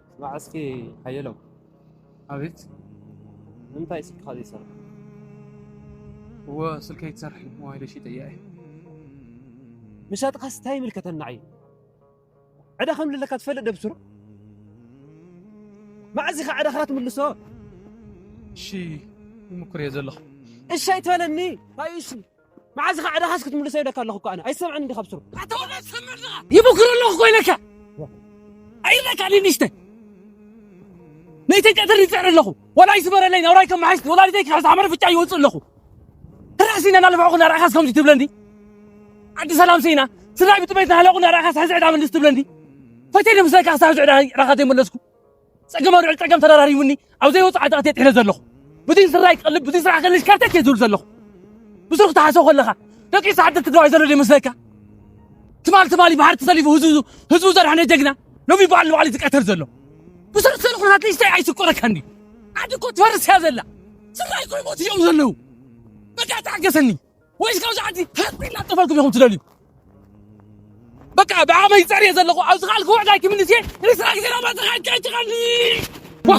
ስማዕ እስኪ ሓየሎም። ኣቤት። ንምንታይ ስልክኻ ዘይሰርሕ? እወ፣ ስልከይ ትሰርሕ፣ ሞባይለይ ሽጠያ እየ። ምሻጥኻስ እንታይ ይምልከተና እዩ? ዕዳ ከም ዘለካ ትፈልጥ ዶ ብስሩ? መዓዝ ኢኻ ዕዳኻ ትምልሶ? እሺ፣ ይምኩር እየ ዘለኹ። እሺ ኣይትበለኒ። ኣይ እሺ። መዓዝ ኢኻ ዕዳኻስ ክትምልሶ ኢለካ ኣለኹ እኮ ኣነ። ኣይሰምዕን እንዲኻ ብስሩ። ኣታ ወላ ትሰምዕ ኣለኻ። ይምኩር ኣለኹ እኮ ኢለካ። ኣይረካኒ ንሽተ። ነይተን ቀትር ይፅዕር ኣለኹ። ወላ ይስበረለይ፣ ናብራይ ከመሓይሽ፣ ወላዲተይ ክሕዝ ሓመር ፍጫ ይወፅእ ኣለኹ። ራስ ኢና እናለፍዕኹ እናረኣኻስ ከምዚ ትብለኒ? ዓዲ ሰላም ስኢና፣ ስድራይ ብጥሜት እናሃለቑ እናረኣኻስ ሕዚ ዕዳ መልስ ትብለኒ? ፈትየ ንምስለካ ክሳብ ሕዚ ዕዳ ራኻ ዘይመለስኩ። ጸገም ኣብ ልዕሊ ጸገም ተደራሪቡኒ፣ ኣብ ዘይወጽእ ዓዲ ኣትየ ጥሒለ ዘለኹ። ብድን ስራይ ክቐልብ፣ ብድን ስራሕ ክልሽ ከርተት እየ ዝብል ዘለኹ። ብስሩ ክትሓስቦ ከለኻ፣ ደቂ ሰዓት ትግራዋይ ዘሎ ዶ ይመስለካ? ትማል ትማሊ ባሕሪ ተሰሊፉ ህዝቡ፣ ህዝቡ ዘድሓነ ጀግና፣ ሎሚ በዓል ንባዕሉ ዝቀተል ዘሎ። ብስሩ ዘሎ ኩነታት ንእሽተይ ኣይስቆረካን ድዩ? ዓዲ እኮ ትፈርስ እያ ዘላ። ስራይ እኮ ይሞት እዮም ዘለዉ። በቃ ተዓገሰኒ። ወይስ ካብዚ ዓዲ ህዝቢ እናጠፈልኩም ኢኹም ትደልዩ? በቃ ብዓመይ ጸርየ ዘለኹ፣ ኣብዚ ካልኩ ውዕዳይ ክምልስ እየ። ንስኻ ግዜ ናባትኻ ኣይትጨቅጭቀኒ። ዋ!